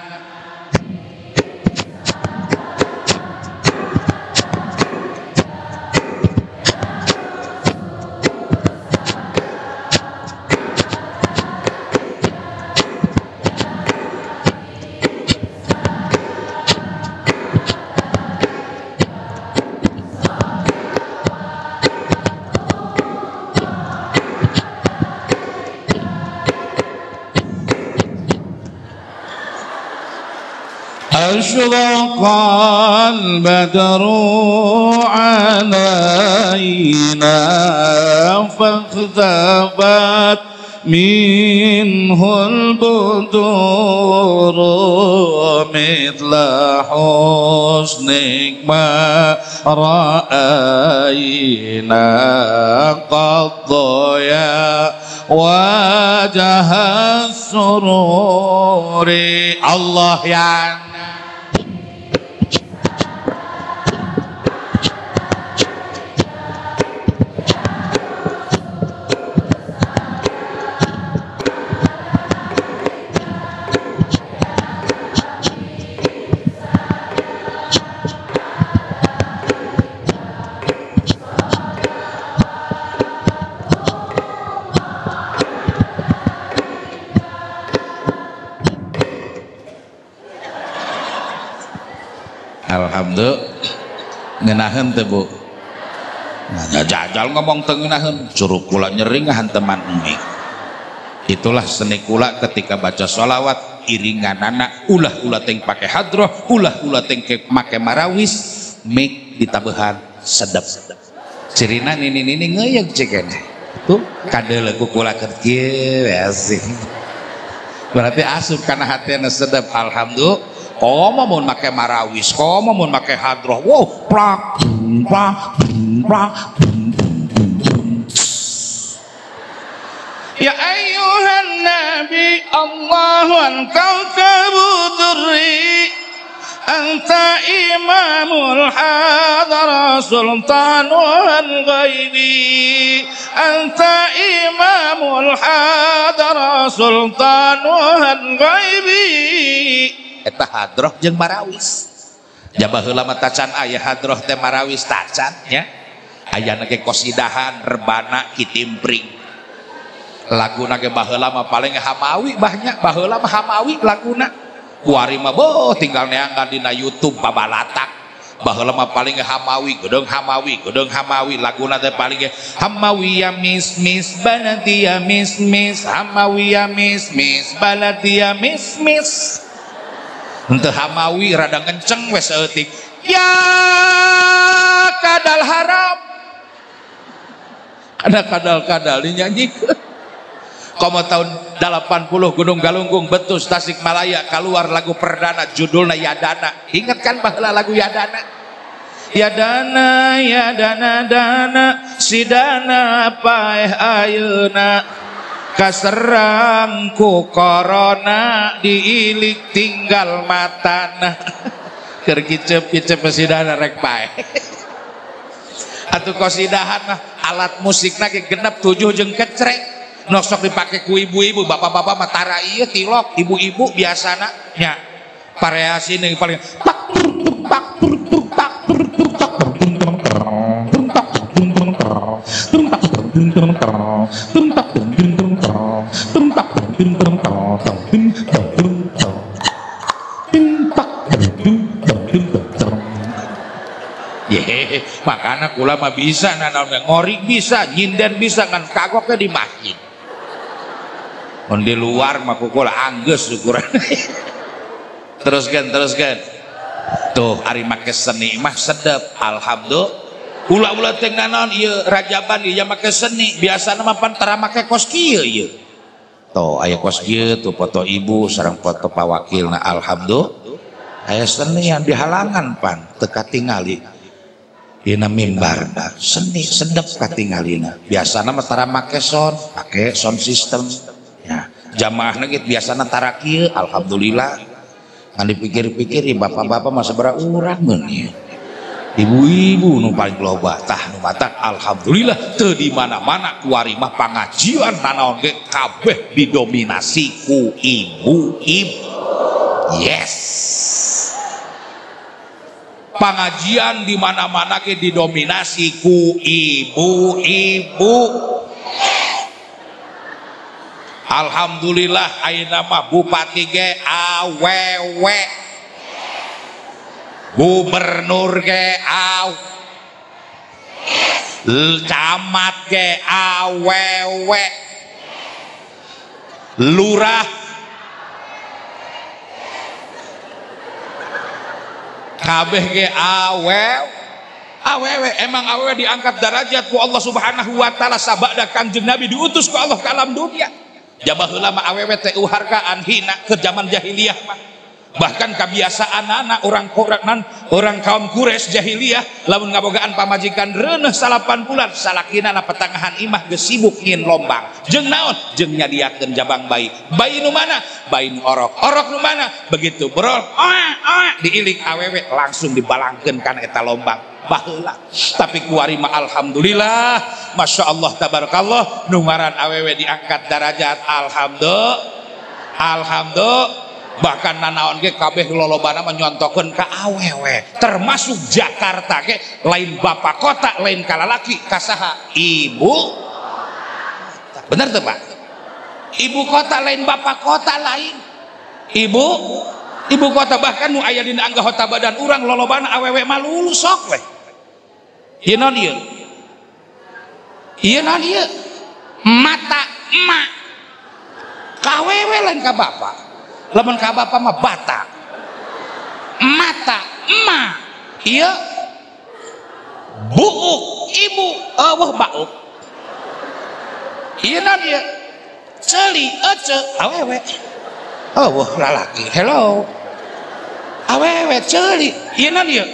أشرق البدر علينا فاختفت منه البدور مثل حسنك ما رأينا قد يا وجه السرور. الله ya Alhamdulillah ngenaheun teu Bu. Nah, jajal ngomong teu ngeunaheun, suruh kula nyering hanteman mik. Itulah seni kula ketika baca sholawat iringanana ulah-ulah teng pake hadroh, ulah-ulah teng make marawis, mik ditabehan sedep. Cirina nini-nini ngeuyeug cekene. Tuh kadeuleu ku kula keur kieu asik. Berarti asup kana hatena sedep. Alhamdulillah. Komo mun make marawis, komo mun make hadroh, wow, plak, plak, plak. Ya ayyuhan nabi Allahu kawkabu durri anta imamul hadara sultanul ghaibi anta imamul hadara sultanul ghaibi. Eta hadroh jeung marawis. Jabah heula mah tacan aya hadroh teh marawis tacan nya. Ayana ge kosidahan rebana kitimpring. Laguna ge baheula mah paling hamawi banyak, baheula mah hamawi laguna. Kuari mah boh tinggal neangan dina YouTube babalatak. Baheula mah paling hamawi, gedeung hamawi, gedeung hamawi laguna teh paling ge hamawi ya mis mis baladi ya mis mis hamawi ya mis mis baladi ya mis mis. Henteu hamawi rada kenceng we saeutik ya kadal haram ada kadal-kadal dinyanyikeun. Komo tahun 80 Gunung Galunggung Betus Tasikmalaya keluar lagu perdana judulna Yadana. Ingat kan baheula lagu Yadana? Yadana Yadana dana sidana paeh ayeuna kaserang ku corona diilik tinggal matana. Keur kicep-kicep sidana rek paeh. Atuh kosidahan mah alat musikna ge genep 7 jeung kecrek. Nosok dipake ku ibu-ibu, bapak-bapak mah tara ieu tilok, ibu-ibu biasana nya. Variasi nih paling pak pak pak Ye, makana kula mah bisa nanaon ngori bisa, nyinden bisa ngan kagoknya di masjid. Mun di luar mah kula anggeus ukuran. Teruskan, teruskan. Tuh ari make seni mah sedep, alhamdulillah. Ulah-ulah teh nanaon ieu rajaban ieu make seni, biasana mah pan tara make kos kieu ieu. Tuh aya kos kieu tuh foto ibu sareng foto pawakilna, alhamdulillah. Aya seni yang dihalangan pan teu katingali. Dina mimbar seni sedep katingalina. Biasana mah tara make sound, make sound system. Ya, jamaahna ge biasana tara kieu, alhamdulillah. Ngan dipikir-pikir bapak-bapak mah sabaraha urang mun ieu. Ibu-ibu nu paling loba tah nu matak alhamdulillah teu di mana-mana kuari mah pangajian nanaon ge kabeh didominasi ku ibu-ibu. Yes. Pangajian di mana-mana ge didominasi ku ibu-ibu. Alhamdulillah ayeuna mah bupati ge awewe, gubernur ge aw, camat ge awewe, lurah Kabeh ge awewe emang awewe diangkat derajat ku Allah Subhanahu wa taala sabada Kangjeng Nabi diutus ku Allah ka alam dunia. Jabah heula mah awewe teh uhargaan hina ke zaman jahiliyah mah. Bahkan kebiasaan anak orang Quranan, orang kaum Quraisy jahiliyah lamun ngabogaan pamajikan reuneuh 8 bulan salakina na petangahan imah geus sibuk ngin lombang. Jeung naon? Jeung nyadiakeun jabang bayi. Bayi nu mana? Bayi nu orok. Orok nu mana? Begitu berol, oa diilik awewe langsung dibalangkeun kana eta lombang. Baheula. Tapi kuari mah alhamdulillah, masya Allah tabarakallah, nu ngaran awewe diangkat darajat alhamdulillah. Alhamdulillah. Bahkan nanaon ge kabeh lolobana menyontokeun ka awewe, termasuk Jakarta ge lain bapak kota lain kalalaki kasaha ibu. Bener tuh Pak? Ibu kota lain bapak kota lain ibu kota. Bahkan nu aya dina anggota badan urang lolobana awewe mah lulu sok we. Ieu naon ieu? Ieu naon ieu? Mata emak ka awewe lain ka bapak. Lamun ka bapa mah bata mata emak ieu buuk ibu eueuh bauk ieu naon ieu ceuli ece awewe eueuh lalaki hello awewe ceuli ieu naon ieu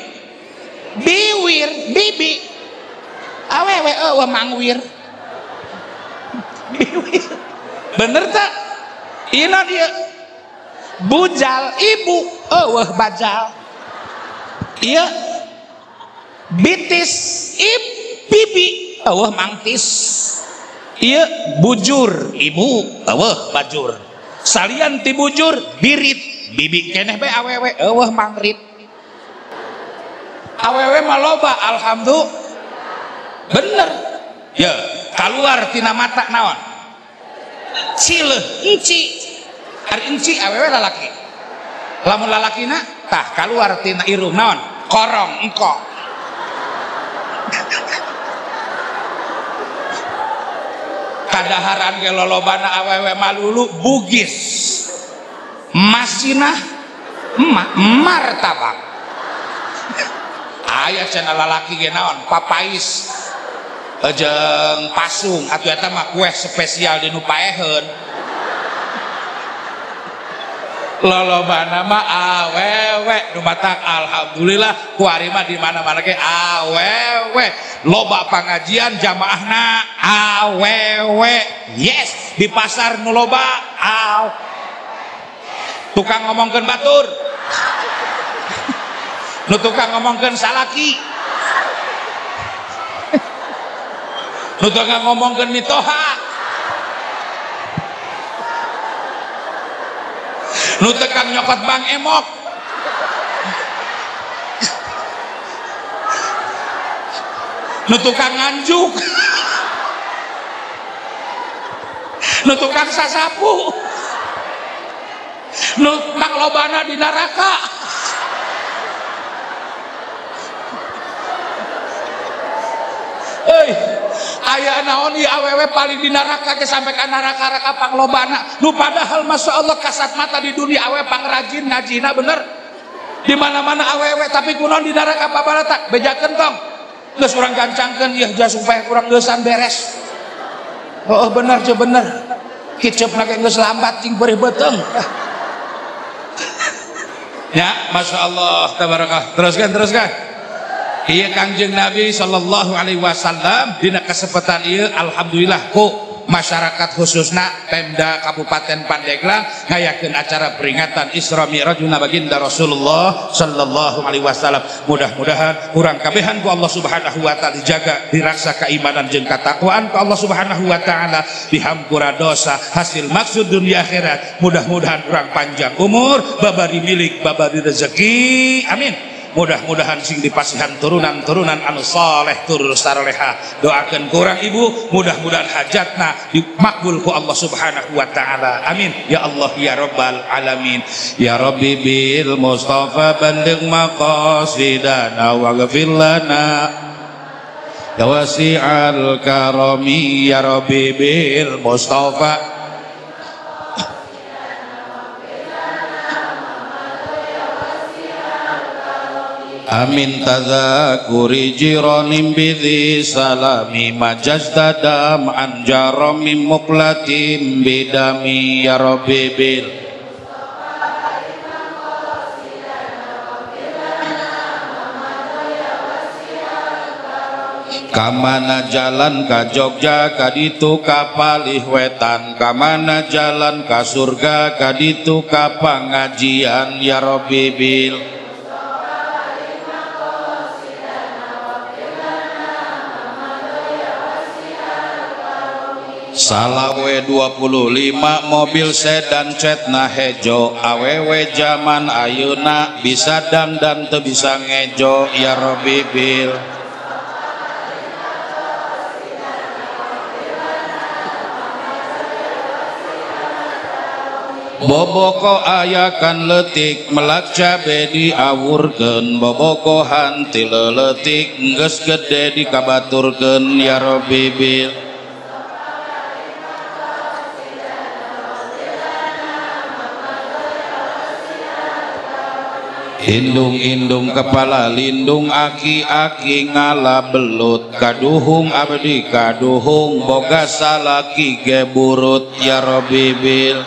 biwir bibi awewe eueuh mangwir biwir bener tak ieu naon ieu bujal ibu eueuh bajal ieu bitis ib bibi eueuh mangtis ieu bujur ibu eueuh bajur salian ti bujur birit bibi keneh bae awewe eueuh mangrit awewe mah loba alhamdulillah bener ya kaluar tina mata naon cileuh enci ari enci awewe lalaki lamun lalakina tah kaluar tina irung naon korong engko kadaharan ge lolobana awewe malulu Bugis masinah martabak aya cenah lalaki ge naon papais jeung pasung atuh eta mah kue spesial di nu paeheun lolobana mah awewe nu matak alhamdulillah kuari mah di mana-mana ge awewe loba pangajian jamaahna awewe yes di pasar nu loba aw tukang ngomongkeun batur nu tukang ngomongkeun salaki nu tukang ngomongkeun mitoha nu tekang nyokot bang emok nu tukang nganjuk nu tukang sasapu nu panglobana di neraka. Euy aya naon ieu awewe paling di neraka ge sampai ka neraka-neraka panglobana nu padahal masya Allah kasat mata di dunia awewe pangrajin ngajina bener di mana-mana awewe tapi kunaon di neraka pabalata bejakeun tong geus urang gancangkeun ieu ja supaya kurang geusan beres. Oh bener je bener kiceupna ge geus lambat cing beurih beuteung ya masya Allah tabarakah. Teruskan teruskan. Iya Kangjeng Nabi sallallahu alaihi wasallam dina kesempatan ieu alhamdulillah ku masyarakat khususna Pemda Kabupaten Pandeglang ngayakeun acara peringatan Isra Mi'raj baginda Rasulullah sallallahu alaihi wasallam. Mudah-mudahan urang kabehan ku Allah Subhanahu wa taala dijaga diraksa keimanan jeung katakwaan ku Allah Subhanahu wa taala dihampura dosa hasil maksud dunia akhirat. Mudah-mudahan urang panjang umur babari milik babari rezeki amin. Mudah-mudahan sing dipasihan turunan-turunan anu saleh turun saroleha. Doakan kurang ibu mudah-mudahan hajatna dimakbul ku Allah Subhanahu wa taala amin ya Allah ya rabbal alamin. Ya rabbi bil mustafa balligh maqasidana waghfir lana ya wasi'al karami ya rabbi bil mustafa. Amin tadzakuri jiranim bidhi salami majazdadam anjarami muklatim bidami ya rabbi bil kamana jalan ka Jogja kaditu ka palih wetan kamana jalan ka surga kaditu ka pangajian ya rabbi bil salawe 25 mobil sedan cetna hejo awewe jaman ayeuna bisa dandan teu bisa ngejo ya rabbi bil boboko ayakan letik melak cabe diawurkeun bobogohan ti leuletik geus gede dikabaturkeun ya rabbi bil indung-indung kepala lindung aki-aki ngala belut kaduhung abdi kaduhung boga salaki ge burut ya rabbi bil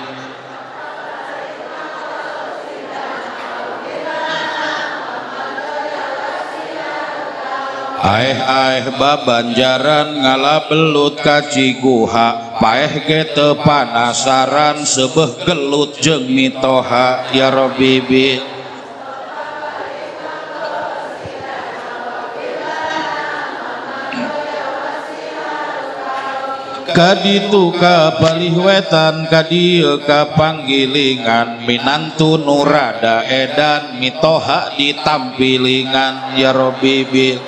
aeh-aeh babanjaran ngala belut ka Ciguha paeh ge teu panasaran seubeuh gelut jeung mitoha ya rabbi bil kaditu ka palih wetan kadieu ka panggilingan minantu nu rada edan mitoha ditampilingan ya rabbi bil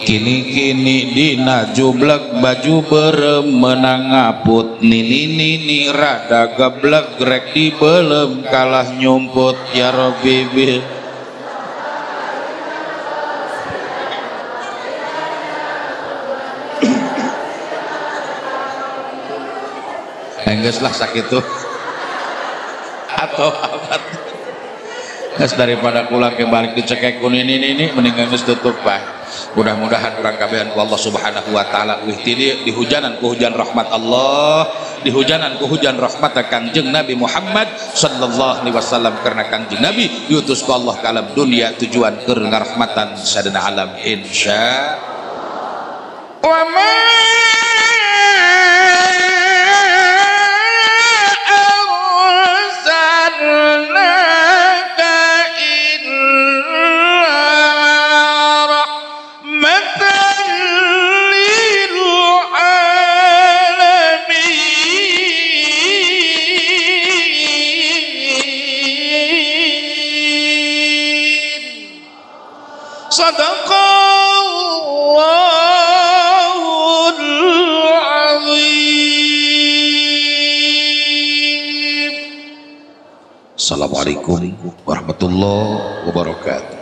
kini-kini dina jublek baju berem menang ngaput nini-nini rada geblek rek dibelem kalah nyumput ya rabbi bil enggeus lah sakitu atau apa geus daripada kula ke balik dicekek ku nini-nini mendingan geus tutup bae. Mudah-mudahan urang kabehan ku Allah Subhanahu wa taala wih ti dieu dihujanan ku hujan rahmat Allah, dihujanan ku hujan rahmat Kangjeng Nabi Muhammad sallallahu alaihi wasallam karena Kangjeng Nabi diutus ku Allah ka alam dunia tujuan keur ngarahmatan sadana alam insya wa ma arsalnaka illa rahmatan lil alamin. Sadaqallahul azim. Assalamualaikum warahmatullahi wabarakatuh.